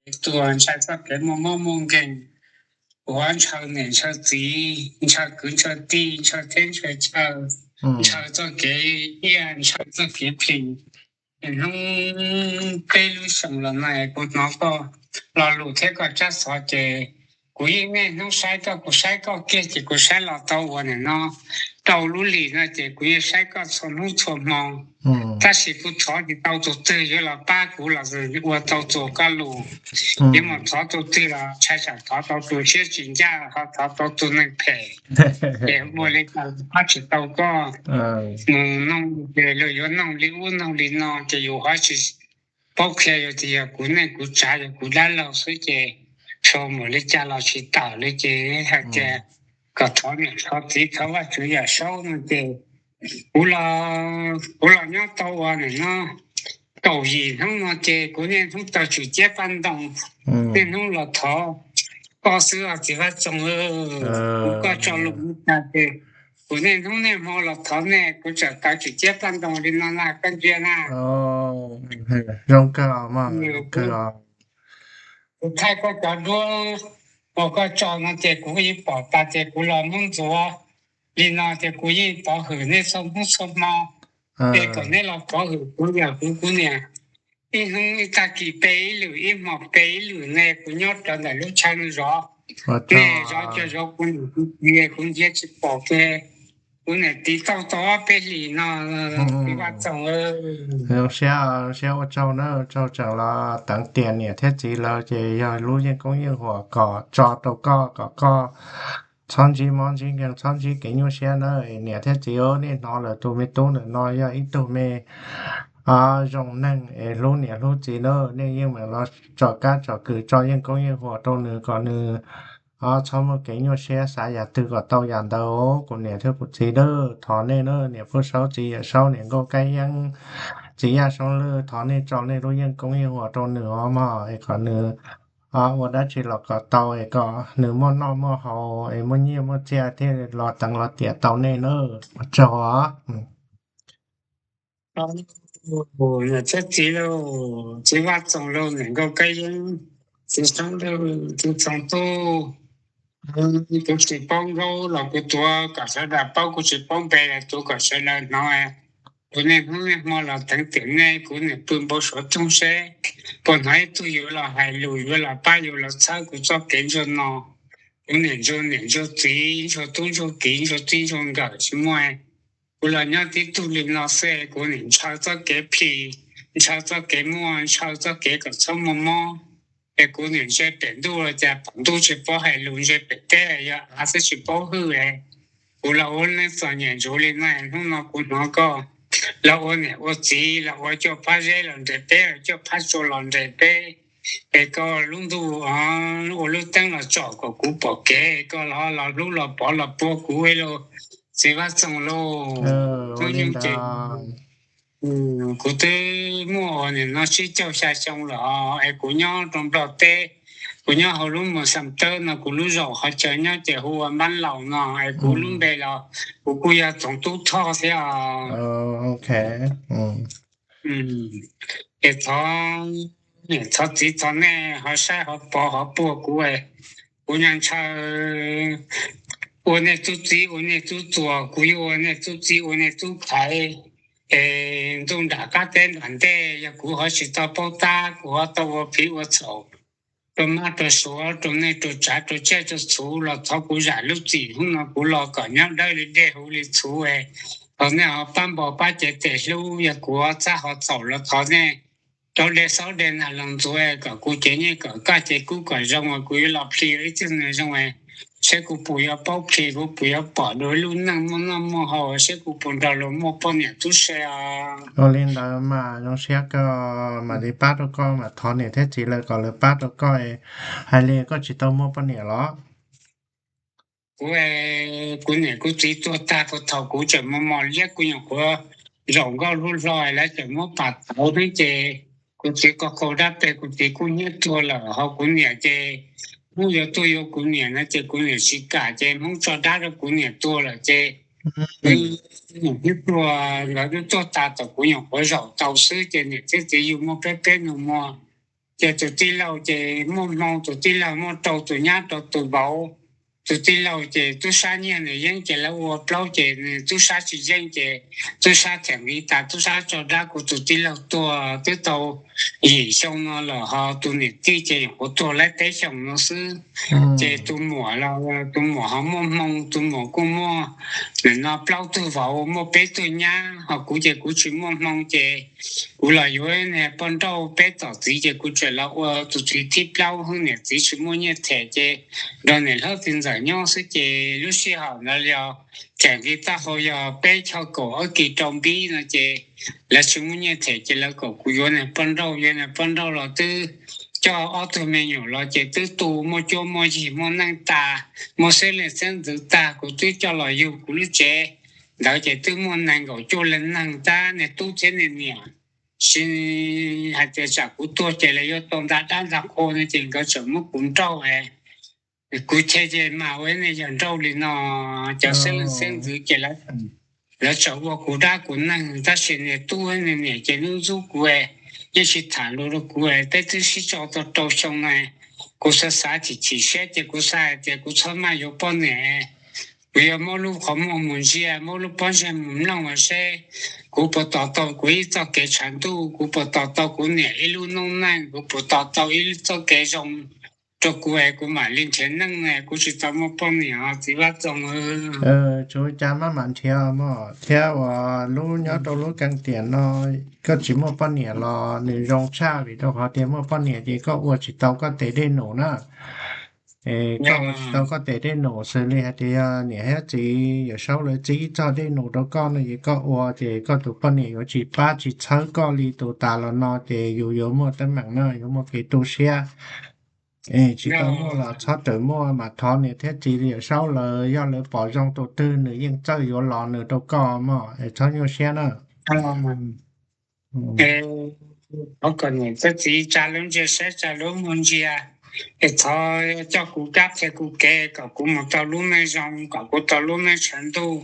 kev tuag, ntshaw txoj kev muaj mob muaj nkeeg. Kuv ntshaw niam ntshaw txiv, ntshaw kwv ntshaw tij, ntshaw teb ntshaw chaw, ntshaw txoj kev ciaj, ntshaw txoj kev plhis. Hnub peb lub xyoo los no kuv hnov koj lo lus thiab koj tsab xov ces kuv yeej niaj hnub saib koj, kuv saib koj kiag ces kuv saib los tau ua nim no rau lub hlis no ces kuv yeej saib koj txhua hnub txhua hmo. Tab sis kuv thov tsis tau tus twg yuav los pab kuv los ua tau txuas koj lus. Yuav mus thov tus twg los ntshai tsam thov tau tus siab tsis ncaj, ho thov tau tus neeg phem, ces ua li cas los pab tsis tau koj. Mus noog ces luag yuav noog li ub noog li no ces yus ho tsis paub qhia, yog tias yog kuv neej kuv tsav yog kuv dab laug xwb ces tsuas mus li cas los tsis tawm li ces hais tias kom thov niam thov txiv thov Vajtswv yawm saub no ces kuv los, kuv los nyob tau ua nim no kaum yim hnub no ces kuv niaj hnub tau tswm ciab paj ntoo, niaj hnub los thov koj xwb os txiv Vaj Txoos. Kuv koj tso lus mus tas ces kuv niaj hnub niaj hmo los thov nej, kuv tseem tau tswm ciab paj ntoo li no na koj ntsia na. Zoo kawg os, zoo kawg os. Kuv thaij koj cov duab uas koj tso no ces kuv yeej pom tas ces kuv los muab ntxuav li no ces kuv yeej pov hwm nej txhua hnub txhua hmo. Ces kom nej los pov hwm kuv yam kuv, kuv niam ib hnub ib tag kis pe ib lwm, ib hmos pe ib lwm ne, kuv nyob rau ntawm lub chaw no zov. Nej zov cov zov kuv niam kuv txiv kuv ntsia tsis pom ces kuv niam tiv tauj tau ob peb hlis no. Vaj Txoos, zoo siab, zoo siab, ua tsaug na, tsaug tseem los teev tiam niam thiab txiv lawm ces yog lub yeej koob yeej huam kom tso rau koj kom koj txhob ntsib mob ntsib nkeeg, txhob ntsib kev nyuaj siab na. Es niam thiab txiv, nej hnov lawm, tus me tub ntawm no yog ib tug me zoo neeg es hlub niam hlub txiv na, nej yeej meem los tso kab tso kws tso yeej koob yeej huam rau nws kom nws txhob muaj kev nyuaj siab, xav yam twg kom tau yam ntawd. Kuv niam thiab kuv txiv na, thov nej na, niam Pub Saub txiv Yawm Saub niam Nkauj Kab Yeeb txiv Yaj Soob Lwj, thov nej tso nej lub yeej koob yeej huam rau nws os mog, es kom nws ua dab tsi los kom tau, es kom nws muaj noj muaj haus es muaj nyiaj muaj txiaj thiaj los teev los tiam tau nej na. Ua tsaug os. Niam thiab txiv lauj, txiv Vaj Txoos lauj, niam Nkauj Kab Yeeb, txiv Soob Lwj, txiv Txoos Tuj, kuv tsis paub Nkauj los kuv tuav kom sawv daws paub, kuv tsis paub npe los tuav kom sawv daws hnov. Kuv niaj hnub niaj hmo los teev tiam nej, kuv niam pw npau suav toog seb puas hnov ib tug yuav los hais lus, yuav los pab, yuav los txhawb kuv txoj kev ntsuag no. Kuv niam ntsuag niam ntsuag txiv, ntsuag tub ntsuag kiv, ntsuag txij ntsuag nkawm tsis muaj. Kuv los nyob tib tug li no xwb, kuv niam ntshaw txoj kev plhis, ntshaw txoj kev muaj, ntshaw txoj kev kom txhob muaj mob. Es kuv niam ntsia pem ntuj los cas pom ntuj tsis paub hais lus, ntsia pem teb yog av xwb tsis paub hwj. Kuv los ua neej txom nyem ntsuav li no, hnub no kuv hnov koj los ua niam ua txiv, los ua cuaj phab zeb los nres peb, cuaj phab tsua los nres peb, es koj lub ntuj ua lub teeb los tsom kom kuv pom kev, koj los los hlub los pov los puag kuv lauj, txiv Vaj Txoos lauj. Hnub nyoog ces kuv twb muaj ua nim no tsib caug xya xyoo lawm es kuv nyob rau Nplog teb, kuv nyob hauv lub moos Xam Tawb no, kuv lub zos qhov chaw nyob ces hu ua Npab Laus no, es kuv lub npe los kuv kuj yog Txoov Tub Thoj thiab. Es thov, thov txiv thov nej ho saib ho pov ho puag kuv, kuv nyob ntshaw ua nej tub txib ua nej tub txuas, kuv yuav ua nej tub txib ua nej tub khaiv. Es ntuj nram qab teb nram ntej, yog kuv ho tsis tau paub tab, kuv ho tau ua phiv ua txhaum rau mab rau suav, rau neej rau tsav, rau tsiaj rau txhu los thov kuv zam lub txim hnub no kuv los kom nyob dawb li dej huv li txhuv. Thov nej ho pab npog pab cev tes hlub, yog kuv txaj ho txhaum los thov nej rau de xaub de nag los ntxuav kom kuv cev nyiaj kom kaj cev kub kom zoo, kuv yuav los plhis ib txoj neeg zoo, seb kuv puas yuav paub plhis, kuv puas yuav pom dua ib lub neej muaj noj muaj haus, seb kuv puas nrog luag muaj poj niam tub se os. Ua li ntawd mas zoo siab kawg, mam li pab rau koj, mam thov niam thiab txiv lawv kom lawv pab rau koj. Hais li koj tsis tau muaj poj niam los? Kuv, kuv niam kuv txiv tuag tag, thaum kuv tseem mos mos liab kuv nyuam qhuav zaum nkauj hlub hlo, lawv tseem muab pam tauv xwb ces kuv txiv qaug qaug dab peg, kuv txiv kuj hnyiab tuag lawm. Ho kuv niam ces Hmoob yuav tuaj yuav kuv niam no ces kuv niam tsis kam ces Hmoob tso dab rau kuv niam tuag lawm ces kuv niam twb tuag, lawv twb tuag tas thaum kuv nyuam qhuav zaum tau xwb ces niam thiab txiv yug muaj peb peb nus muag. Ces tus tij laug ces muaj hmoo, tus tij laug muaj rau tus nyab rau tus vauv. Tus tij laug ces tub sab nyiag nws yeeb ces lawv ua plaub ces nws tub sab tsis yeej ces tub sab them nqi tas, tub sab tso dab kuv tus tij laug tuag twb tau yim xyoo no lawm, ho tus niam tij ces nyuam qhuav tuag laib peb xyoos no xwb. Ces tus muam los, tus muam ho muaj hmoo, tus muam kuj muaj nim no plaub tug vauv, muaj peb tug nyab, ho kuv ces kuv tsis muaj hmoo ces kuv los yuav niag poj nrauj peb tom txiv ces kuv tseem los ua tus txiv thib plaub, hwj niam txiv tsis muaj nyiaj them ces nrog niam hlob txiv ntxawm nyob xwb ces lub sij hawm ntawd yog them nqi taub hau yog peb choj kaum ob kis rau npib no ces lawv tsis muaj nyiaj them ces lawv kom kuv yuav niag poj nrauj, yuav niag poj nrauj los twb coj ob tug me nyuam los ces twb tu muaj cuab muaj yig muaj neej tas, muaj xeeb leej xeeb ntxwv tag, kuv twb coj los yug kuv lub tsev ntawd ces twb muaj nees nkaum cuaj leej neeg tab niag tub thiab niag niam. Sis hais tias tsam kuv tuag ces lawv yuav tau nta dab nta qhua no ces nkawd tseem muab kuv nrauj. Kuv cheb ces mas ua ib niag yawg nrauj li no, cov xeeb leej xeeb ntxwv ces lawv tseem ua kuv dab kuv neeg, tab sis niag tub niag niam ces ntxub ntxub kuv, yeej tsis tham lus rau kuv. Peb twb sib tso tau rau xyoo na, kuv xav xav chim chim siab ces kuv xav hais tias kuv txhob maj yuav poj niam, kuv yuav muab lub qhov muag mus ntsia, muab lub pob ntseg mus mloog ua seb kuv puas tos tau kuv ib txoj kev tshav ntuj, kuv puas tos tau kuv niam ib lub noob neej, kuv puas tos tau ib txoj kev zoo rau kuv es kuv mam li nrhiav neej na, kuv tsis tau muaj poj niam os txiv Vaj Txoos. Tsuav cas maj mam nrhiav mog, thiab uas lub nyob rau lub keeb tiam no koj tsis muaj poj niam los nws zoo tshaj, vim rau qhov tias muaj poj niam ces koj ua tsis tau koj tes dej num na. Koj ua tsis tau koj tes dej num, xws li hais tias yog niam thiab txiv Yawm Saub lawv txib ib txoj dej num rau koj no ces koj ua ces koj tus poj niam yuav tsis pab tsis txhawb koj li tus tas los no ces yus yuav muaj teeb meem na, yuav muaj kev tu siab. Tsis tau muaj los txhob rawm muaj, mas thov niam thiab txiv Yawm Saub lawv, yog lawv pom zoo tus twg nws yeej txawj yuav los nws rau koj mog, txhob nyuaj siab na. Thov kom niam thiab txiv tsa lub ntsej saib tsa lub muag ntsia, es thov coj kuv kab qhia kuv kev kom kuv mus tau lub neej zoo, kom kuv tau lub neej tshav ntuj,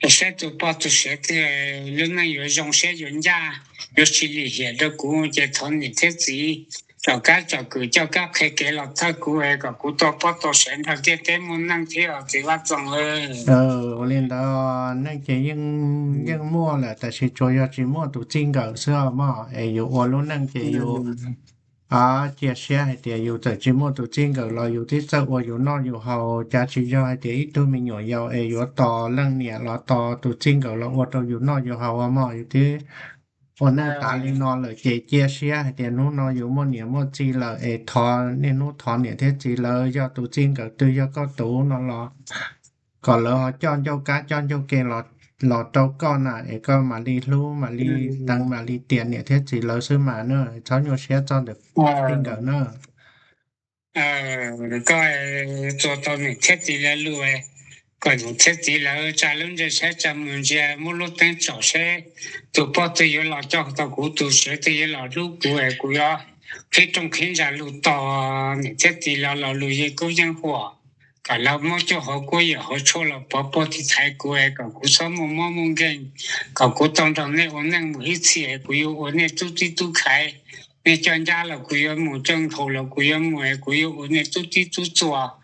es saib tus poj tus sev twg lub neej yuav zoo siab yuav ncaj, yuav tsis lim hiam rau kuv ces thov niam thiab txiv tsom kab tsom kwm coj kab qhia kev los thawj kuv es kom kuv tau poj tau sev nrog ntiaj teb muaj neej thiab os txiv Vaj Txoos. Ua li ntawd neej ces yeej muaj lawm, tab sis tsuas yog tsis muaj tus txij nkawm xwb os mog, es yus ua lub neej ces yus cia siab hais tias yus txawm tsis muaj tus txij nkawm los yus twb txawj ua yus noj yus haus, cas tsis yog hais tias ib tug me nyuam yaus es yuav tos leej niam los tos tus txij nkawm los ua rau yus noj yus haus os mog, yus twb ua neej tas li no lawm ces cia siab hais tias hnub no yus muaj niam muaj txiv lawm es thov niaj hnub thov niam thiab txiv lawv, yog tus txij nkawm twg yog koj tus no los kom lawv ho coj ncauj kab coj ncauj ke los rau koj na, es koj mam li hlub mam li teev mam li tiam niam thiab txiv lawv xwb mas na, txhob nyuaj siab txog ntawm txij nkawm na. Koj txuas tau niam thiab txiv lawv lus, kom niam thiab txiv lawv tsa lub ntsej saib tsa mus ntsia, muab lub teeb tsom seb tus poj twg yuav los coj tau kuv, tus sev twg yuav los hlub kuv es kuv yuav qhib rooj qhib ntsa lug tos niam thiab txiv lawv los lus yeej kub yeej huam, kom lawv muab cuaj hauv kuab yawm hauv tshuaj los pov puag tiv thaiv kuv es kom kuv txhob muaj mob muaj nkeeg, kom kuv tau nrog nej ua neej mus ib txhis es kuv yuav ua nej tub txib tub khaiv, nej coj ncaj los kuv yuav mus, coj nkhaus los kuv yuav mus es kuv yuav ua nej tub txib tub txuas.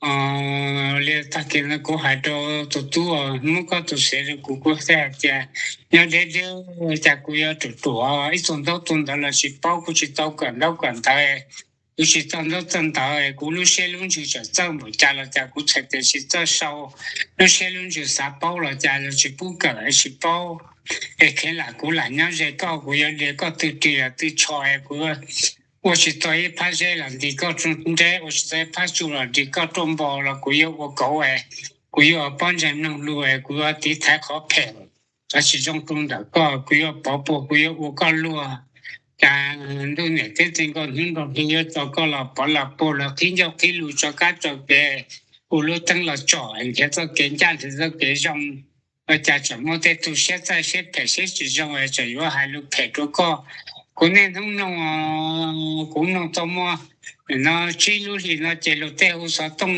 Li tag kis no kuv hais rau tus tub muab koj tus sev rau kuv, kuv thiaj hais tias nyob deb deb, cas kuv yuav ruam ruam ib txog ntaub txog ntawv los tsis paub, kuv tsis tau kawm ntaub kawm ntawv, kuv tsis txawj ntaub txawj ntawv, kuv lub siab lub ntsws tseem txawj npaum cas los cas kuv txhais tes tsis txawj sau, lub siab lub ntsws xav paub los cas los tsis pub kawm tsis paub, es kheev lam kuv lam nyob ze koj, kuv yuav de koj twg ris los twg tsho es kuv ua tsis tau ib phab zeb los nti koj nreb, ua tsis tau ib phab tsu los nti koj ruaj npo los kuv yuav ua kauv es kuv yuav ua pob ntseg mloog lus es kuv yuav tiv thaiv qhov phem, qhov tsis zoo rau ntawm koj, kuv yuav pov puag, kuv yuav ua koj luag. Cas ntuj niam teb txij nkawm hnub nrog hli yuav tso koj los pov los puag los qhib ncauj qhib lus tso kab tso kev, ua lub teeb los tsom nrhiav txoj kev ncaj nrhiav txoj kev zoo, ua cas tseem muaj tej tug siab txaij siab phem siab tsis zoo es tseem yuav hais lus phem rau koj. Kuv niaj hnub mloog, kuv mloog tau muaj no tsib lub hlis no ces luag tej hu xov tooj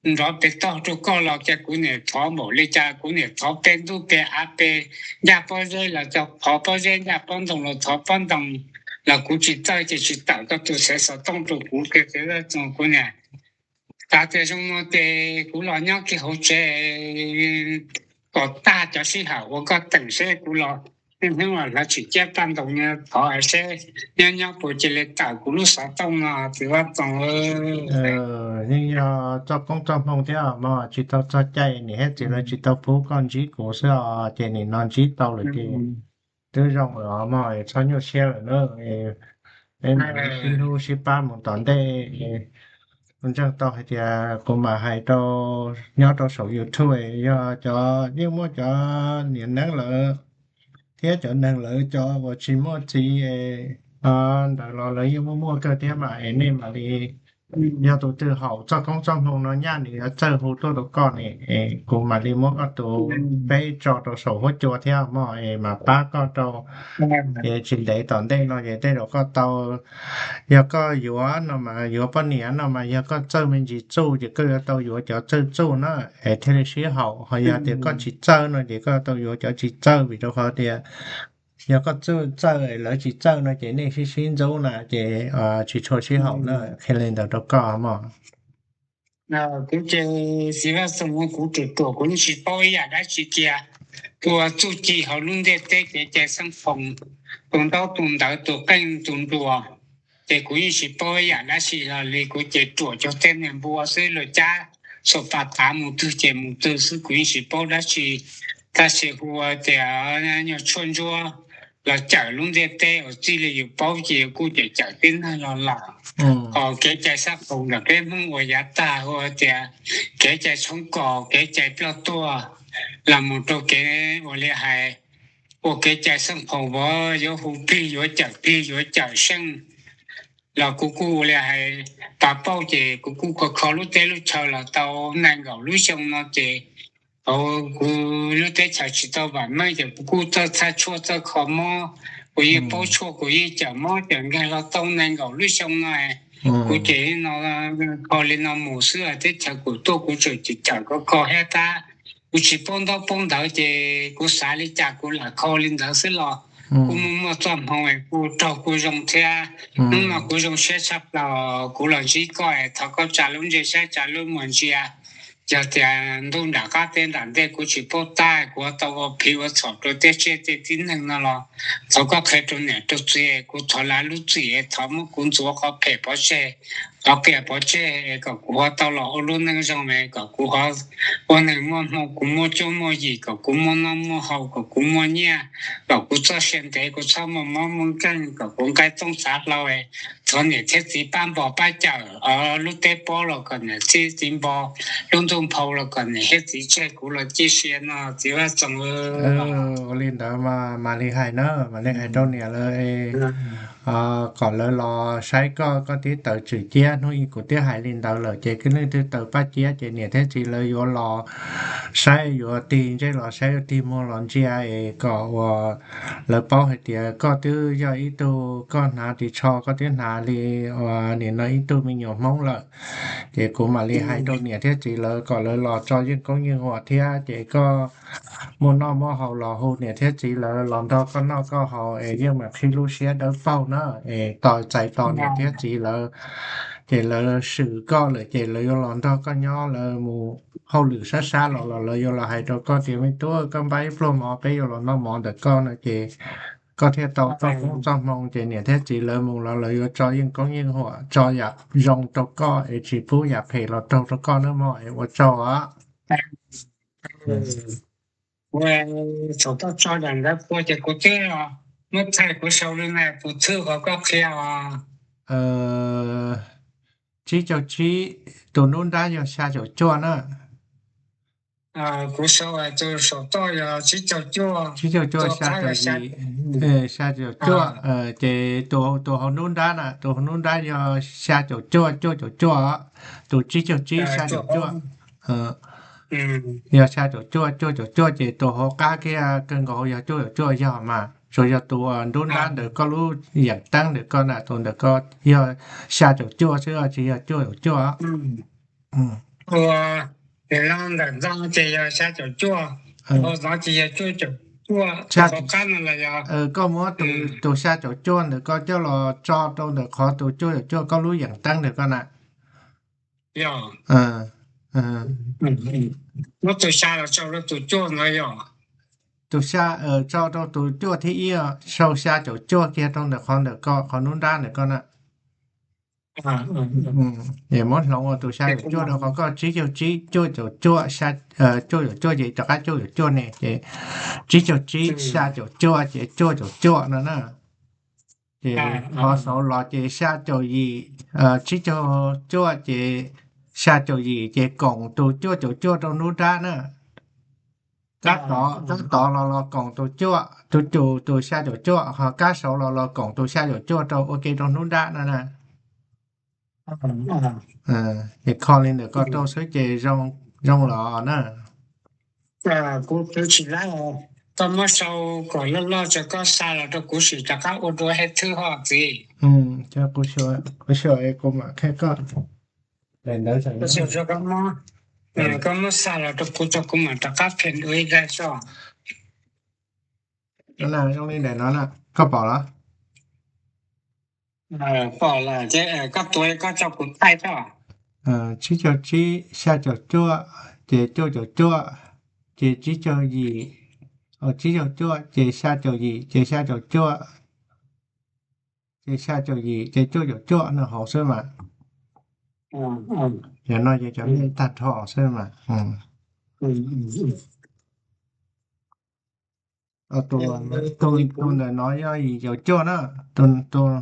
nrov pes tog rau koj los cas kuv niam thov npaum li cas, kuv niam thov peb ntuj peb av peb ncaj pob zeb los thov pob zeb, ncaj pob ntoo los thov pob ntoo, los kuv tsis txawj ces tsis tawm koj tus xeev xov tooj rau kuv kiag, txiv Vaj Txoos. Kuv niam xav tias zoo no ces kuv los nyob kiag hauv tsev kom tag cov sij hawm uas koj teem seb kuv los niaj hnub los hlawv tsis ciab tag ntoos no, thov seb nyob nyob puas cia li tawm kuv lub xov tooj no, txiv Vaj Txoos. Yeej yog txoj koob txoj hmoo thiab mog, tsis tau txog caij niam thiab txiv lawv tsis tau pub koj ntsib kuv xwb os, ces nim no ntsib tau lawm ces twb zoo lawm os mog, txhob nyuaj siab lawm na. Peb mam li sib hlub sib pab mus tom ntej. Kuv ntseeg tau hais tias kuv mam hais rau, nyob rau saum YouTube, yog cov, yeej muaj cov niam neeb lawv thiab cov neeg lawv cov uas tsis muaj txiv ntawd los lawv yeej muaj muaj kawg thiab mas es nej mam li, yog tus twg haum txoj koob txoj hmoo no nyaj nws yuav txawj hu tuaj rau koj ne, kuv mam li muab koj tus peb tso rau saum huab cua thiab mog, es mam pab koj rau. Ces tsis ntev tom ntej no ces tej zaum koj tau, yog koj yuav no mas yuav poj niam no mas yog koj txawj me ntsis txuj ces koj yuav tau yuav cov txawj txuj na, es thiaj li sib haum. Ho yog tias koj tsis txawj no ces koj yuav tau yuav cov tsis txawj, vim rau qhov tias yog koj txawj txawj lawv tsis txawj no ces nej sib sib ntxub na ces tsis tshua sib haum na. Qhia li ntawd rau koj mog. Kuv ces txiv Vaj Xoo, kuv ruam ruam kuv yeej tsis paub ib yam dab tsi kiag. Ua txuj ci hauv lub ntiaj teb kev cai xeeb phoom, tus ntaub tus ntawv tus qeej tus nruas, ces kuv yeej tsis paub ib yam dab tsi los li. Kuv ces ruam cuag tej niag npua xwb, luag cab xuas pas tav mus twg ces mus twg xwb, kuv yeej tsis paub dab tsi. Tab sis hu ua tias nyuag tshuaj ntsuab los cawm lub ntiaj teb uas txij li yus paub ces yus kuj cawm cawm tib neeg los lawm. Ho kev cai xab phoom ntawm peb Hmoob uas yav tag hu ua tias kev cai tshoob kos, kev cai ploj tuaj, los mus rau kev ua li hais, ua kev cai xeeb phoom vov, yuav hu plig yuav cawm plig yuav cawm seej, los kuv kuj ua li hais, pas pauj ces kuv kuj kho kho lub teb lub chaw los tau nees nkaum lub xyoo no ces, hauv kuv lub teb chaws tsis tau vam meej ces kuv kuj txawj txhaj tshuaj txawj kho mob, kuv yeej paub tshuaj kuv yeej cawm mob cawm nkeeg los tau nees nkaum lub xyoo no. Kuv ces no kho li no mus xwb, teb chaws kuv tuaj kuv tseem cawm kho kho thiab tab. Kuv tsis paub ntaub paub ntawv ces kuv xav li cas kuv lam kho li ntawd xwb los kuj muaj muaj txoj hmoo kuj raug kuj zoo thiab. Hnub no kuv zoo siab tshaj plaws kuv los ntsib koj es thov koj tsa lub ntsej saib tsa lub muag ntsia. Yog tias ntuj nram qab teb nram ntej kuv tsis paub tab kuv ho tau ua phiv ua txhaum rau tej tsiaj tej tib neeg no los thov koj qhia rau niam rau txiv, kuv thov lawv lub txim, thov muab kuv ntxuav qhov phem pov tseg, qhov qias pov tseg kom kuv ho tau los ua lub neej zoo, kom kuv ho ua neeg muaj hmoo, kuv muaj cuab muaj yim, kom kuv muaj noj muaj haus, kom kuv muaj nyiaj, kom kuv txoj sia ntev, kuv txhob muaj mob muaj nkeeg, kom kuv nqaij txooj txav hlau. Thov niam thiab txiv pab npog pab cawm, lub teb pob los kom niam thiab txiv npog, lub ntuj nphau los kom niam thiab txiv tseg, kuv los cia siab no txiv Vaj Txoos. Ua li ntawd mas mam li hais na, mam li hais rau niam lawv kom lawv los saib koj, koj twb tawm tswm ciab hnub ib kuv twb hais li ntawd lawm ces kwv leej twg tawm paj ciab ces niam thiab txiv lawv yuav los saib, yuav tig ntsej los saib, yuav tig muag los ntsia es kom uas lawv paub hais tias koj twb yog ib tug, koj hnav ris tsho koj twb hnav li uas nim no ib tug me nyuam Hmoob lawm. Ces kuv mam li hais rau niam thiab txiv lawv kom lawv los tso yeej koob yeej huam thiab ces koj muaj noj muaj haus los hu niam thiab txiv lawv los nrog koj noj koj haus es yeej mam qhib lub siab dawb paug na. Es tos txais tos niam thiab txiv lawv, ces lawv swm koj lawm ces lawv yuav los nrog koj nyob, lawv mus hauj lwm sab sab los los lawv yuav los hais rau koj tias me tub, koj npaj ib pluag mov peb yuav los noj mov ntawm koj no ces koj thiaj tau txoj koob txoj hmoo ces niam thiab txiv lawv mus los lawv yuav tso yeej koob yeej huam, tso yam zoo rau koj es tsis pub yam phem los raug rau koj nawb mog, es ua tsaug os. Thaum koj tso daim ntawv pua ces kuv twb muab thaij kuv sau li na, kuv txhwb qhov koj qhia os. Tsib caug tsib, tus nruab nrab yog xya caum cuaj na. Kuv sau tus saum toj yog tsib caug cuaj, tsib caug cuaj, xya caum yim, xya caum cuaj. Ces tus hauv nruab nrab na, tus hauv nruab nrab yog xya caum cuaj, cuaj caum cuaj, tus tsib caug tsib xya caum cuaj. Yog xya caum cuaj, cuaj caum cuaj ces tus hauv qab kiag kawg nkaus yog cuaj caum cuaj yog mas, tsuas yog tus nruab nrab ntawm koj lub yeem teeb ntawm koj na, tus ntawm koj yog xya caum cuaj xwb tsis yog cuaj caum cuaj. Ua, tus no ntawm ntxo ces yog xya caum cuaj, ua zov ces yog cuaj caum, Tshaj, koj muab tus xya caum cuaj ntawm koj coj los tso rau ntawm qhov tus cuaj caum cuaj koj lub yeem teeb ntawm koj na. Muab tus xya los tso rau tus cuaj ntawd yog. Tus xya, tso rau tus cuaj thib ib, sau xya caum cuaj kiag rau ntawm qhov ntawm koj, qhov hnub nrab ntawm koj na. Es muab hloov ua tus xya caum cuaj rau qhov koj tsib caug tsib, cuaj caum cuaj, cuaj caum cuaj ces rov qab cuaj caum cuaj ne ces tsib caug tsib, xya caum cuaj ces cuaj caum cuaj no na. Ces qhov saud los ces xya caum yim, tsib caug cuaj ces xya caum yim ces koom tus cuaj caum cuaj rau hnub nrab na. Kab tod, kab tod los los koom tus cuaj, tus cum tus xya caum cuaj, ho kab saud los los koom tus xya caum cuaj rau ua ke rau hnub nrab no na. Ces kho li ntawm koj rau xwb ces zoo los na. Kuv tsis laib, koj muab sau kom loj loj tso koj xa los rau kuv sim rov qab ua dua hais thwb ho txiv. Kuv xav kuv mam qhia koj. Koj muab xa los rau kuv tso kuv mam rov qab phem dua ib daig tso. Zoo li ntawm no na, koj pom los? Pom lawm, koj tuav koj tso kuv thaij tso. Tsib caug tsib, xya caum cuaj, ces cuaj caum cuaj, ces tsib caug yim, tsib caug cuaj, ces xya caum yim, ces xya caum cuaj, ces xya caum yim, ces cuaj caum cuaj no hauv xwb mas. Yog no ces cov nej tag nrho xwb mas. Tus ntawm no yog yim caum cuaj na, tus ntawm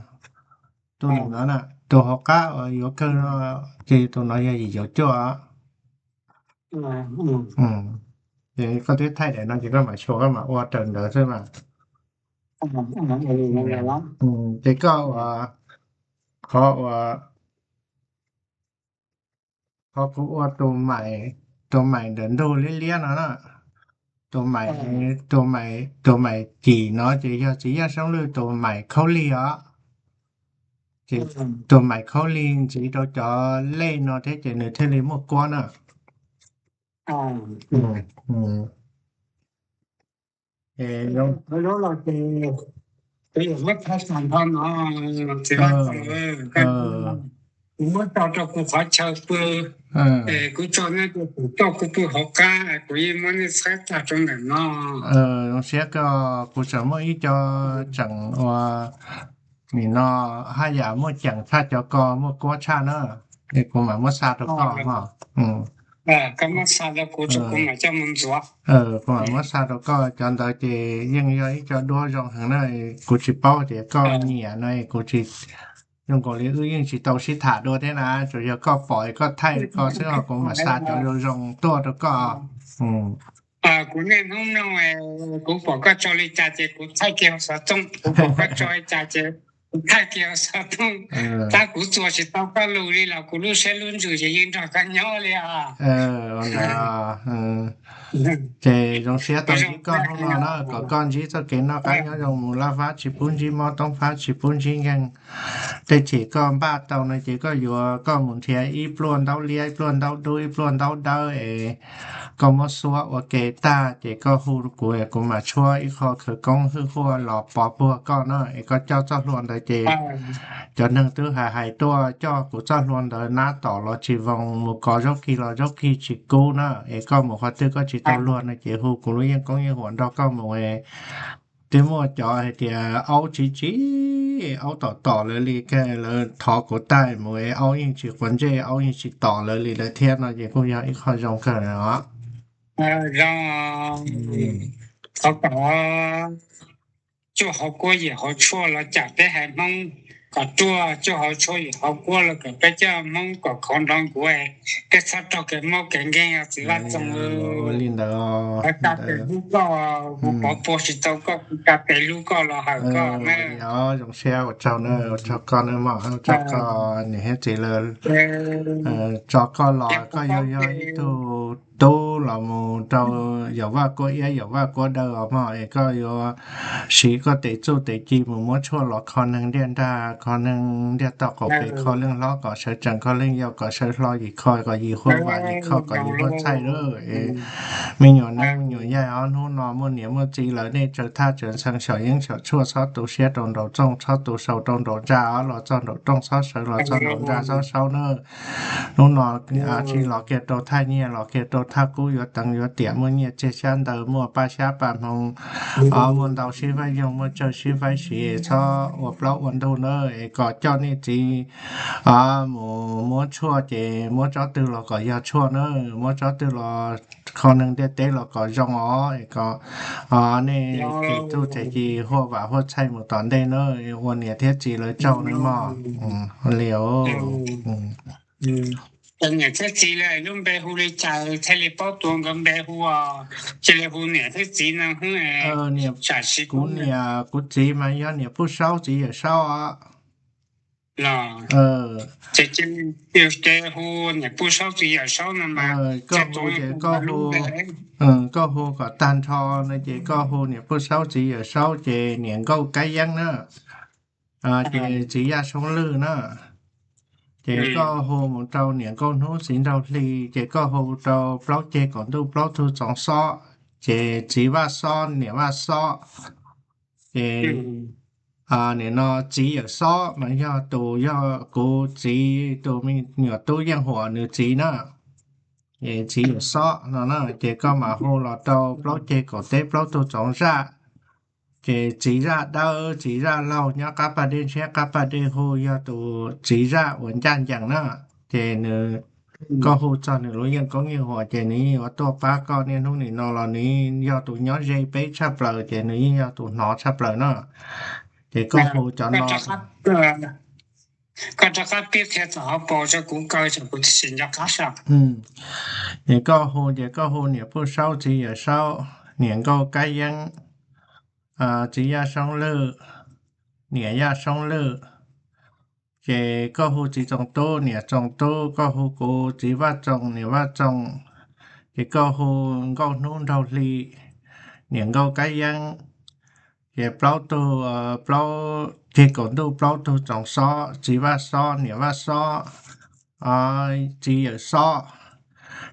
no na, tus hauv qab uas yuav kawg no, ces tus no yog yim caum cuaj. Ces koj twb thaij daim no ces koj mam xyuas koj mam ua raws ntawd xwb mas. Ces koj ua qhov uas qhov kuv ua tus maim, tus maim ntawm ntug liab liab no na, tus maim, tus maim, tus maim cim no ces yog txiv Yaj Soob Lwj tus maim khaub lig os. Ces tus maim khaub lig ntxiv rau cov lej no thiab ces nws thiaj li muaj kuab na. Kuv muab tso rau kuv qhov chaw pw, kuv tso nej tus tum coj kuv pw hauv qab, kuv yeej muab nej txhawb tag rau ntawm no. Zoo siab koj, kuv tseem muaj ib co tseem ua nim no haj yam muaj ceem tshaj cov ko muaj kuab tshaj na, es kuv mam muab xa rau koj os. Kuv mam muab xa rau koj, cov ntawd ces yeej yog ib co duab zoo heev na, kuv tsis paub tias koj nyiam no, kuv tsis, zoo nkaus li wb yeej tsis tau sib tham dua thiab na, tsuas yog koj pom koj thaij koj xwb os, kuv mam xa cov zoo zoo tuaj rau koj. Kuv niaj hnub mloog, kuv pom koj tso li cas ces kuv thaij kiag xov tooj, kuv pom koj tso li cas ces kuv thaij kiag xov tooj. Tab kuv txuas tsis tau koj lus li los kuv lub siab lub ntsws ces yeej nrog koj nyob li os. Ces zoo siab tau ntsib koj hnub no na, kom koj ntsib txoj kev noj qab nyob zoo mus, laj fab tsis pub ntsib mob, toob fab tsis pub ntsib nkeeg. Tej chim koj npaj tau no ces koj yuav koj mus nrhiav ib pluaj ntaub liab, ib pluaj ntaub dub, ib pluaj ntaub dawb es koj muab xuab ua ke tag ces koj hu kuv, kuv mam tshuab ib qho khawv koob hwj huaj los pov puag koj na, es koj coj txoj hlua ntawd ces cov neeg twb hais hais tuaj coj kuv txoj hlua ntawd nab tom los tsis voos, mus kov zaub kig los zaub kig tsis kub na, es koj mus qhov twg koj tsis tau luag no ces hu kuv lub yeej koob yeej huam nrog koj mus. Twb muaj cov hais tias aub tsis tsis, aub tom tom lawv li, lawv thov kuv taij mus es aub yeej tsis quav ntsej, aub yeej tsis tom lawv li lawm thiab no ces kuj yog ib qho zoo kawg os. Zoo, thov kom cuaj hauv kuab yim hauv tshuaj los cam peb haiv Hmoob kom ruaj, cuaj hauv tshuaj yim hauv kuab los kom peb coj Hmoob kom khov nrov nkuav, peb txhob raug kev mob kev nkeeg os txiv Vaj Txoos. Ua li ntawd, ua cas pem hlub koj, kuv pov puag tsis tau koj, kuv cas pem hlub koj los hawm koj na. Zoo siab ua tsaug na, ua tsaug koj na mog, ua tsaug koj niam thiab txiv lawv tso koj los, koj yog yog ib tug tub los mus rau Yawm Vaj Kuab Iab Yawm Vaj Kuab Dawb os mog, es koj yuav siv koj tes txuj tes ci mus muab tshuaj los kho neeg ntiaj nrag, kho neeg ntiaj toj qaum pem, kho leej hlob kom sawv tsees, kho leej yau kom sawv hlo, yim kho kom yim huab vam, yim kho kom yim huab txhaij lawm. Me nyuam neeb me nyuam yaig os, hnub no muaj niam muaj txiv lawm, nej tsaws thaj tsaws ntxhee xyaum yeeb xyaum tshuaj, txhob tu siab rau nraum txooj, txhob tu sau rau nraum ntsa os, los txog nraum rooj txhob sawv, los txog nraum ntsa txhob saub nawb. Hnub no tsis los kiag rau thaj nyiaj, los kiag rau thaj qub, yuav teev yuav tiam, muaj nyiaj txiag xyab ntawv, muaj paj xyab paj hmoo, muaj ntau sib faib yoog, muaj tsawg sib faib siv, txhob ua plaub ua ntug nawb, es kom coj nej txiv mus muab tshuaj ces muab tsob twg los kom yog tshuaj na, muab tsob twg los kho neeg ntiaj teb los kom zoo os, es kom nej tes txuj tes ci huab vam huab txhaij mus tom ntej na, ua niam thiab txiv lawv tsaug nawb mog. Li Niam thiab txiv lawv lub npe hu li cas thiaj li paub tuav nkawd npe hu os? Cia li hu niam thiab txiv no. Kuv niam kuv txiv mas yog niam Puj Saub txiv Yawm Saub os. Ces cia li hu niam Puj Saub txiv Yawm Saub no mas koj hu ces koj hu, koj hu kom tag nrho no ces koj hu niam Puj Saub txiv Yawm Saub ces niam Nkauj Kab Yeeb na, ces txiv Yaj Soob Lwj na. Ces koj hu mus rau niam Nkauj Hnub txiv Nraug Hli, ces koj hu rau plaub ceg kaum ntuj plaub tug txoov xob, ces txiv Vaj Xob niam Vaj Xob. Ces nim no txiv Yawm Xob mas yog tus, yog kuv txiv tus me nyuam tub Yeej Huam nws txiv na. Txiv Yawm Xob no na, ces koj mam hu los rau plaub ceg kaum teb plaub tug txoov zaj. Ces txiv Zaj Dawb txiv Zaj Laug nyob qab paj dej ntshiab qab paj dej hu yog tus txiv zaj uas ncaj ncees na. Ces nws, koj hu txog nws lub yeej koob yeej huam ces nws yeej yuav tuaj pab koj niaj hnub nim no los nws yeej yog tus nyob ze peb tshaj plaws ces nws yeej yog tus hnov tshaj plaws na. Ces koj hu cov no. Koj rov qab pib qhia txog hauv paus rau kuv kaw, kuv tsis nco qab. Ces koj hu ces koj hu niam Puj Saub txiv Yawm Saub, niam Nkauj Kab Yeeb, txiv Yaj Soob Lwj, niam Yaj Soob Lwj. Ces koj hu txiv Txoos Tub niam Txoos Tub, koj hu kuv txiv Vaj Txoos niam Vaj Txoos. Ces koj hu Nkauj Hnub Nraug Hli, niam Nkauj Kab Yeeb. Ces plaub tug, plaub ceg kaum ntuj plaub tug txoov xob, txiv Vaj Xob niam Vaj Xob, txiv Yawm Xob.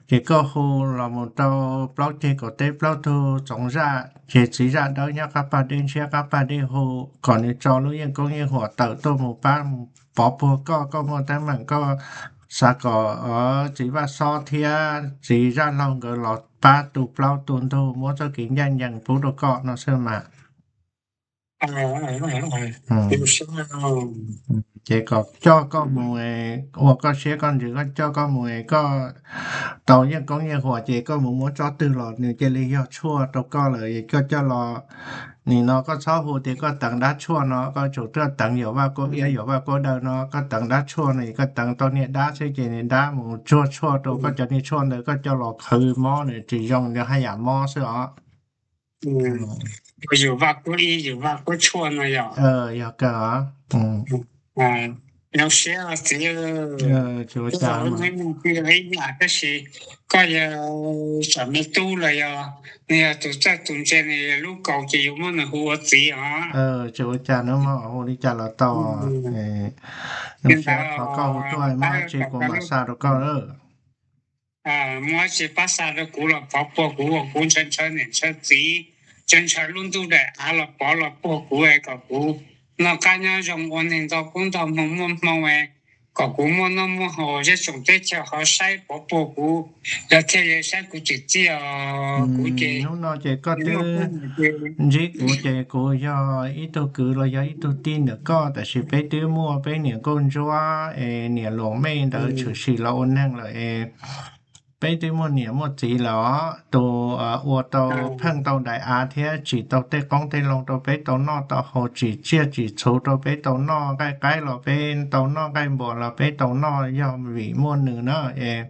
Ces koj hu los mus rau plaub ceg kaum teb plaub tug txoov zaj, ces txiv Zaj Dawb nyob qab paj dej ntshiab qab paj dej hu, kom nws tso lub yeej koob yeej huam tawm tuaj mus pab pov puag koj, koj muaj teeb meem koj xav kom txiv Vaj Xob thiab txiv Zaj Laug nkawd los pab tu plaub tu ntug muab txoj kev ncaj ncees pub rau koj no xwb mas. Ces kom coj koj mus, ua koj siab koj ntsws koj coj koj mus, koj tau yeej koob yeej huam ces koj mus muab tsob twg los nws cia li yog tshuaj rau koj lawm, koj coj los. Nim no koj txhob hu tias koj teev dab tshuaj no, koj tsum tuaj teev Yawm Vaj Kuab Iab Yawm Vaj Kuab Dawb no, koj teev dab tshuaj no es koj teev tau niag dab xwb ces niag dab mus tsuag tshuaj rau koj cov niag tshuaj ntawd koj coj los qhwv mob nws tsis zoo, nws haj yam mob xwb os. Yawm Vaj Kuab Iab Yawm Vaj Kuab Tshuaj no yog. Yog kawg os. Zoo siab txiv. Ib yam tab sis koj yog tsam me tub los yog nws yog tus txawj tus ntse nws yog lub kaus ces yuav muab nws hu ua txiv os. Tsis ua cas, nws hu li cas los tau. Zoo siab thov koj hu tuaj, muaj dab tsi kuv mam xa rau koj. Muaj dab tsi pab xa rau kuv los pov puag kuv, kuv ntshaw ntshaw niam ntshaw txiv, ntshaw ntshaw lub ntuj daim av los pov los puag kuv es kom kuv noj qab nyob zoo ua neeg ntau kub ntau hmoo muaj hmoo es kom kuv muaj noj muaj haus, zej tsoom teb chaws ho saib pov puag kuv, lawv thiaj li saib kuv tsim txiaj os. Kuv ces hnub no ces koj twb ntsib kuv ces kuv yog ib tug kwv los yog ib tug tij ntawm koj, tab sis peb twb muaj peb niam nkauj ntsuab es niam Luam Mej ntawd tshwm sim los ua neeg lawm es peb twb muaj niam muaj txiv lawm os. Tus ua tau pheej tau daim av thiab tsim tau tej qoob tej loo rau peb tau noj tau haus, tsim tsiaj tsim txhu rau peb tau noj, nqaij qaib los peb tau noj, nqaij npua los peb tau noj, yog vim muaj nws na es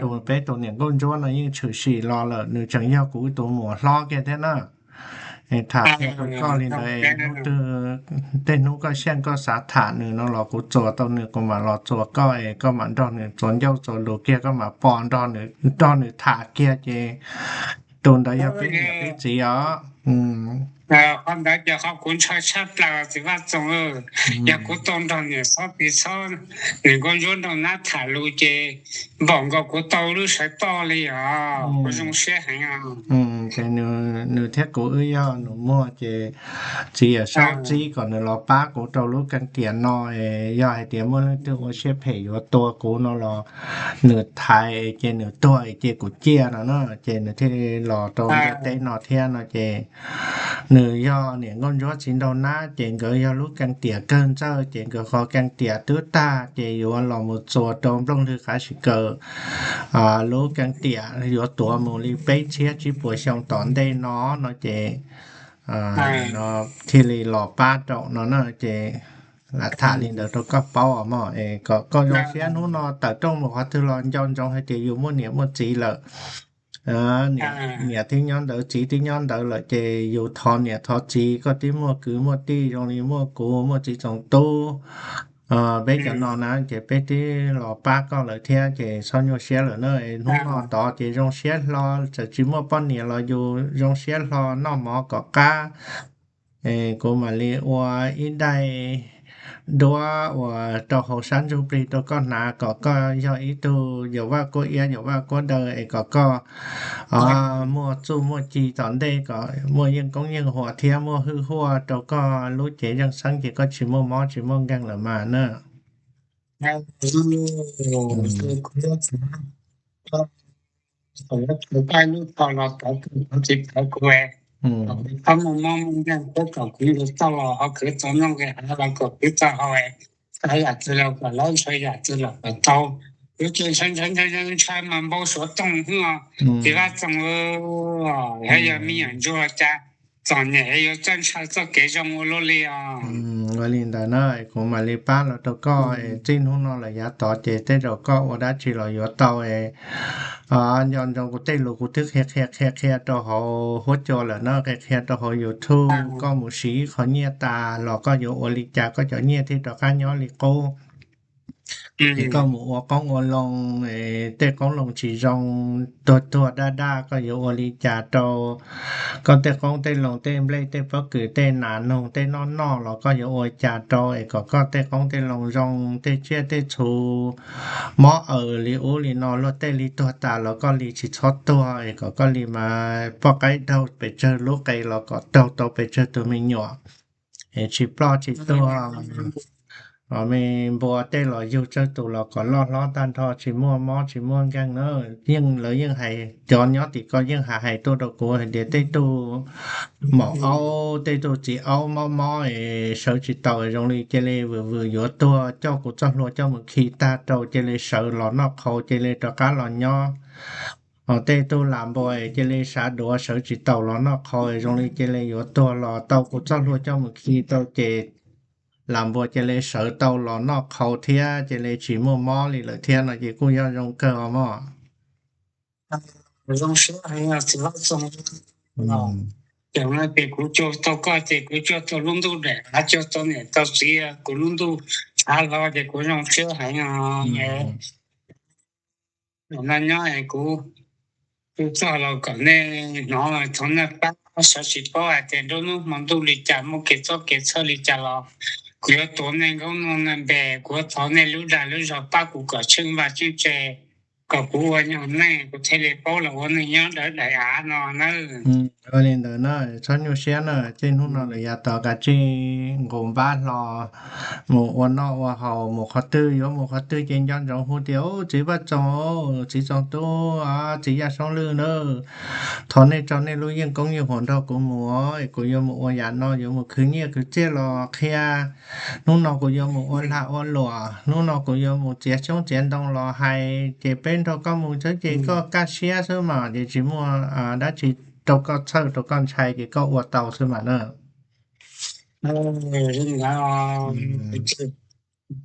tus peb tus niam nkauj ntsuab no yeej tshwm sim los lawm, nws tseem yog kuv tus muam hlob kiag thiab na. Tham thiab rau koj li ntawd es hnub twg, tej hnub koj xyeej koj xav tham nws no los kuv txuas tau nws kuv mam los txuas koj es koj mam nrog nws txuas ncauj txuas lus kiag, koj mam pom nrog nws tham kiag ces tus ntawd yog peb niam peb txiv os. Qhov ntawd ces qhov kuv ntshaw tshaj plaws txiv Vaj Txoos, yog kuv tau nrog niam xob txiv xob, niam nkauj ntsuab nrog nab tham lus ces npaum nkaus kuv tau lub sawv toj li os, kuv zoo siab heev. Ces nws thiab kuv wb yog nus muag ces txiv yawm saub txib kom nws los pab kuv rau lub keeb tiam no, yog hais tias muaj leej twg ua siab phem yuav tua kuv no los nws thaiv ces nws tuag ces kuv ciaj no na, ces nws thiaj li los rau ntiaj teb no thiab no ces nws yog niam nkauj ntsuab txiv nraug nab ces nkawd yog lub keeb tiam kawg ntxawg ces nkawd qhov keeb tiam twb tag ces yuav los mus txuas rau nplooj lwg qav sim kawm lub keeb tiam yuav tuav mus li peb txhiab tsib puas xyoo tom ntej no no ces no thiaj li los pab rau no na ces lam tham li ntawd rau koj paub os mog es kom koj zoo siab hnub no tawm rooj mus qhov twg los nco ntsoov hais tias yus muaj niam muaj txiv lawm. Niam twb nyob ntawd txiv twb nyob ntawd lawm ces yus thov niam thov txiv koj twb muaj kwv muaj tij zoo li muaj kuv muaj txiv txoos tub peb cov no na ces peb twb los pab koj lawm thiab ces txhob nyuaj siab lawm na. Hnub no tod ces zoo siab hlo, txawm tsis muaj poj niam los yus zoo siab hlo noj mov kom qab. Kuv mam li ua ib daim duab uas rau hauv sab ntsuj plig rau koj hnav kom koj yog ib tug yawm vaj kuab iab yawm vaj kuab daw es kom koj muaj txuj muaj ci tom ntej kom muaj yeej koob yeej huam thiab muaj hwj huaj rau koj lub cev zeej xeeb ces koj tsis muaj mob tsis muaj nkeeg lawm mas na. Kuv yuav tau lub tho los tov kuv, tov tsis tov kuv, tov muaj mob muaj nkeeg pub kom kuv nkaus txoj los ho khwv tau noj nqi hav los kom khwv tau haus, txhawj yam twg los kom laub, ntshaw yam twg los kom tau. Yuav cia ntshaw ntshaw ntshaw ntshaw mas npau suav tooj xwb os. Txiv Vaj Txoos, yog me nyuam ntsuag cas txom nyem yuav txawj ntshaw txoj kev zoo ua luaj li os. Ua li ntawd na, kuv mam li pab los rau koj es txij hnub no lawm yav tod ces tej zaum koj ua dab tsi los yuav tau es nco ntsoov kuv tej lus kuv twb qhia qhia qhia qhia rau hauv huab cua lawm na, qhia qhia rau hauv YouTube, koj mus siv ib qho nyiaj tas los koj yuav ua li cas koj cov nyiaj thiaj rov qab nyob li qub. Es koj mus ua qoob ua loo, tej qoob loo tsis zoo, tuag tuag daj daj koj yuav ua li cas rau koj tej qoob tej loo, tej nplej tej pob kws tej nas noog tej noj noj los koj yuav ua cas rau es kom koj tej qoob tej loo zoo, tej tsiaj tej txhu mob aws li ub li no luag tej li tuag tas los koj li tsis txhob tuag es kom koj li mas poj qaib daug pes tsawg lub qe los kom daug tau pes tsawg tus me nyuam es tsis ploj tsis tuag. Me npua tej los yug tsawg tus los kom loj hlob tag nrho tsis muaj mob tsis muaj nkeeg na. Yeej lawv yeej hais, cov nyob tim ko yeej hais hais tuaj rau kuv hais tias tej tug maum aub tej tug txiv aub mob mob es sawv tsis taus zoo li cia li vwm vwm yuav tuag, coj kuv txoj hlua coj mus khi tag rau cia li sawv los noj qhauv cia li rov qab los nyob. Ho tej tug lam npua cia li sav duav sawv tsis taus los noj qhauv zoo li cia li yuav tuag los tau kuv txoj hlua coj mus khi tau ces lam npua cia li sawv tau los noj qhauv thiab cia li tsis muaj mob li lawm thiab no ces kuj yog zoo kawg os mog. Zoo siab heev txiv Vaj Txoos. Ces kuv cuag tau koj ces kuv cuag tau lub ntuj daim av, cuag tau niam tau txiv, kuv lub ntuj av hlo ces kuv zoo siab heev os. No nyob kuv txog los kom nej hnov, thov nej pab, sawv tsis paub hais tias nruab hnub hmo ntuj li cas muaj kev txob kev txhawj li cas los kuv yuav tuav nej nkauj muam npe, kuv yuav thov nej lub dag lub zog pab kuv kom tsheej vaj tsheej tse, kom kuv ua nyuag neej kuv thiaj li paub los ua neej nyob dawb daim av no na. Ua li ntawd na, txhob nyuaj siab na, txij hnub no lawm yav tod kav tsij nqus npab hlo mus ua noj ua haus, mus qhov twg yuav mus qhov twg ces nco ntsoov hu tias, Txiv Vaj Txoos, txiv Txoos Tub, txiv Yaj Soob Lwj na, thov nej tso nej lub yeej koob yeej huam nrog kuv mus, kuv yuav mus ua yam no, yuav mus khwv nyiaj khwv txiaj los qhia, hnub no kuv yuav mus ua lag ua luam, hnub no kuv yuav mus txiav xyoob txiav ntoo los hais, ces peb nrog koj mus txhawb ces koj kaj siab xwb mas, ces tsis muaj dab tsi rau koj txhawj rau koj ntshai ces koj ua tau xwb mas na.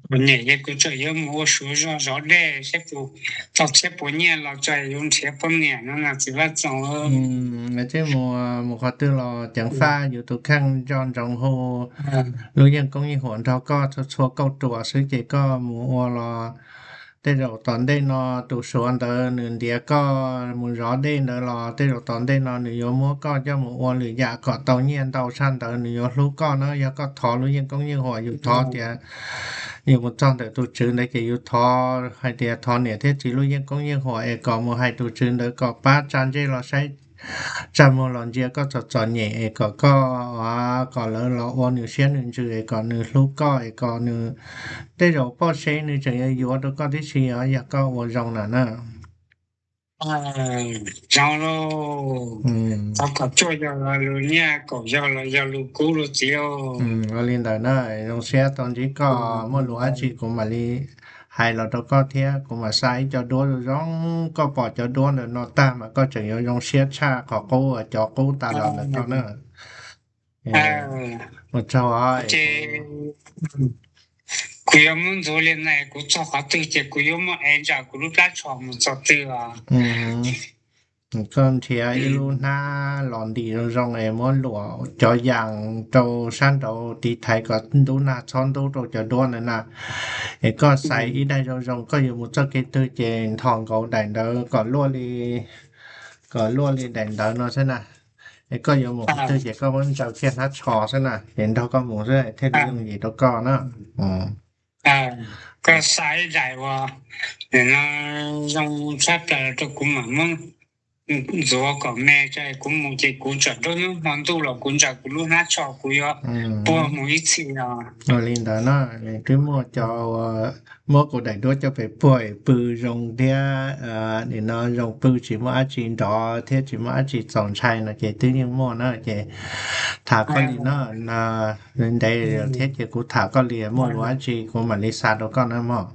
Kuv niam ces kuv tseem yuav mus ua Suav zog zov dej saib puas tau txhiab puas nyiaj los tso yuav nrhiav poj niam no na txiv Vaj Txoos. Mus, mus qhov twg los ceev faj yus tus kheej nco ntsoov hu lub yeej koob yeej huam nrog koj txhua txhua kauj ruam xwb ces koj mus ua los tej zaum tom ntej no tus Suav ntawd nws ntiav koj mus zov dej ntawd los tej zaum tom ntej no nws yuav muab koj coj mus ua lwm yam kom tau nyiaj ntau tshaj ntawd nws yuav hlub koj na. Yog koj thov lub yeej koob yeej huam yus thov tias yus mus txog ntawm tus tswv ntawd ces yus thov hais tias thov niam thiab txiv lub yeej koob yeej huam es kom mus hais tus tswv ntawd kom pab tsa ntsej los saib, tsa muag los ntsia koj txom txom nyem es kom koj, kom lawv los ua nws siab nws ntsws es kom nws hlub koj es kom nws tej zaum poj seb nws tseem yuav yuav rau koj tib si os yog koj ua zoo na na. Zoo lauj, thov kom tsuaj yog lus nyiaj, kaum yog los yog lus kub lus txiv. Ua li ntawd na, zoo siab tau ntsib koj, muaj lus dab tsi kuv mam li hais los rau koj thiab kuv mam xa ib co duab zoo zoo, koj pom cov duab ntawm no tag mas koj tseem yuav zoo siab tshaj qhov qub uas cov qub tas los ntawm no na. Ua tsaug. Kuv yuav muab ntxuav li na, kuv txog qhov twg ces kuv yuav muab ev ntsam kuv lub plab tsho mus txog twg os. Koj nrhiav ib lub hnab los ntim zoo zoo es muab luam cov yas rau sab nraud tiv thaiv kom ntub nag txhob ntub rau cov duab ntawd na. Es koj xaiv ib daim zoo zoo, koj yuav mus txoj kev twg ces nthos nkaus daim ntawd kom luaj li, kom luaj li daim ntawd no xwb na. Es koj yuav mus qhov twg ces koj muab ntsaws kiag hnab tsho xwb na, ces nrog koj mus xwb thiaj li yooj yim rau koj na. Koj xa ib daim uas no zoo tshaj plaws rau kuv mam muab ntxuav kom me tso kuv mus ces kuv tsam nruab hnub hmo ntuj los kuv ntsaws kuv lub hnab tsho kuv yuav puag mus ib txhis no. Ua li ntawd na, twb muaj cov muab kuv daim duab coj pem puag pw zoo thiab, nim no zoo pw tsis muaj dab tsi nrov thiab tsis muaj dab tsi txaus ntshai no ces twb yeej muaj na ces tham koj li no, ntev thiab ces kuv tham koj li muaj lus dab tsi kuv mam li xa rau koj na mog.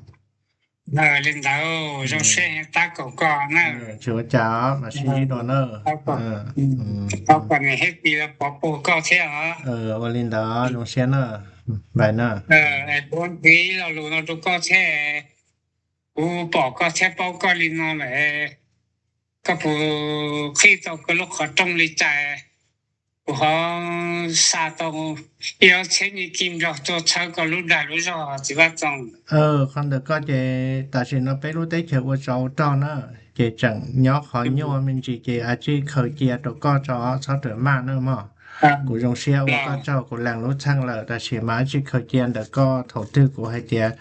Li ntawd zoo siab tab kaum koj na. Tsis ua cas, mam sib ntsib dua na. Tau kom niam thiab txiv pov puag koj thiab os. Ua li ntawd zoo siab na. Bye na. Kuv nqis lo lus no rau koj thiab, kuv pom koj thiab paub koj li no lawm, koj puas qhib tau koj lub qhov rooj li cas? Kuv ho xa tau ib ob txhiab nyiaj kij nplog tuaj txhawb koj lub dag lub zog txiv Vaj Txoos. Qhov ntawm koj ces tam sim no peb lub teb chaws ua tsov ua rog na, ces tseem nyob qhov nyuaj me ntsis ces a tsij khaws cia rau koj tso txhob rawm maj na mog. Kuv zoo siab ua koj tsaug, kuv lees lub txheej lawm tab sis mas a tsij khaws cia ntawm koj thaum twg kuv hais tias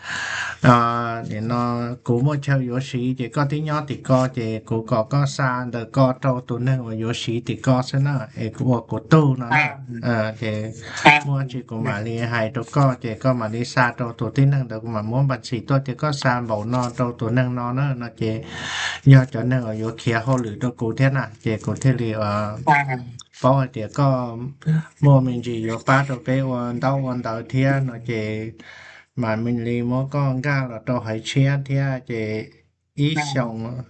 nim no kuv muaj chaw yuav siv ces koj twb nyob tim ko ces kuv kom koj xa ntawm ko rau tus neeg uas yuav siv tim ko xwb na es kuv ua kuv tug no na. Ces muaj tsi kuv mam li hais rau koj ces koj mam li xa rau tus tib neeg ntawd, kuv mam muab npa ntxhi tuaj tias koj xa npaum no rau tus neeg no na no ces yog cov neeg uas yuav khiav hauj lwm rau kuv thiab na ces kuv thiaj li paub hais tias koj muaj me ntsis yuav pab rau peb ua ntaub ua ntawv thiab no ces mam li muab koj nkag los rau haiv tshiab thiab ces ib xyoos,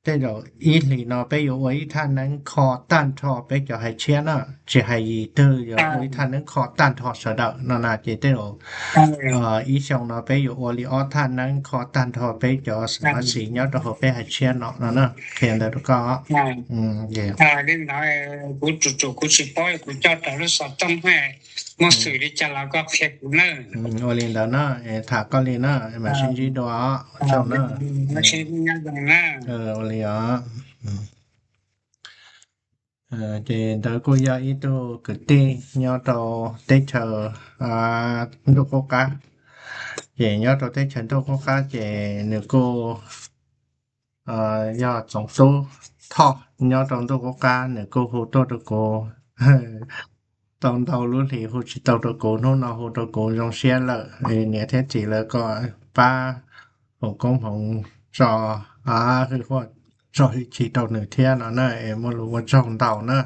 tej zaum ib hlis no peb yuav ua ib thaj neeb kho tag nrho peb cov haiv tshiab na, tsis hais yim twg yuav ua ib thaj neeb kho tag nrho sawv daws no na ces tej zaum ib xyoos no peb yuav ua li ob thaj neeb kho tag nrho peb cov xeem Lav Xiv nyob rau hauv peb haiv tshiab no no na. Qhia ntawd rau koj. Li ntawd kuv tsuas tsuas kuv tsis paub kuv coj raws lub xov tooj, muaj xwm li cas los koj qhia kuv na. Ua li ntawd na, tham koj li na, mam sib ntsib dua os. Ua tsaug na. Ua li os. Ces ntawd kuj yog ib tug kwv tij nyob rau teb chaws Ntuj Qub Qab. Ces nyob rau teb chaws Ntuj Qub Qab ces nws kuj yog Txoov Xub Thoj nyob rau Ntuj Qub Qab, nws kuj hu tuaj rau kuv tau ntau lub hlis hu tsis tau rau kuv, hnub no hu rau kuv zoo siab lawm. Niam thiab txiv lawv kom pab foom koob hmoov tso, hwj huaj tso hwj chim rau nws thiab no na, es muaj lus ua tsaug ntau na.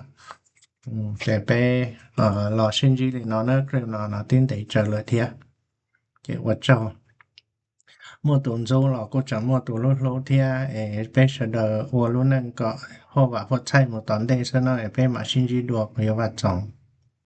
Ces peb los sib ntsib li no na, clip no no twb ntev tsawv lawm thiab. Ces ua tsaug. Muaj tus ntxub los kuj tseem muaj tus hlub hlub thiab, es peb sawv daws ua lub neej kom huaj vam huaj txhaij mus tom ntej xwb na, es peb mam sib ntsib dua kuv yog Vaj Txoov.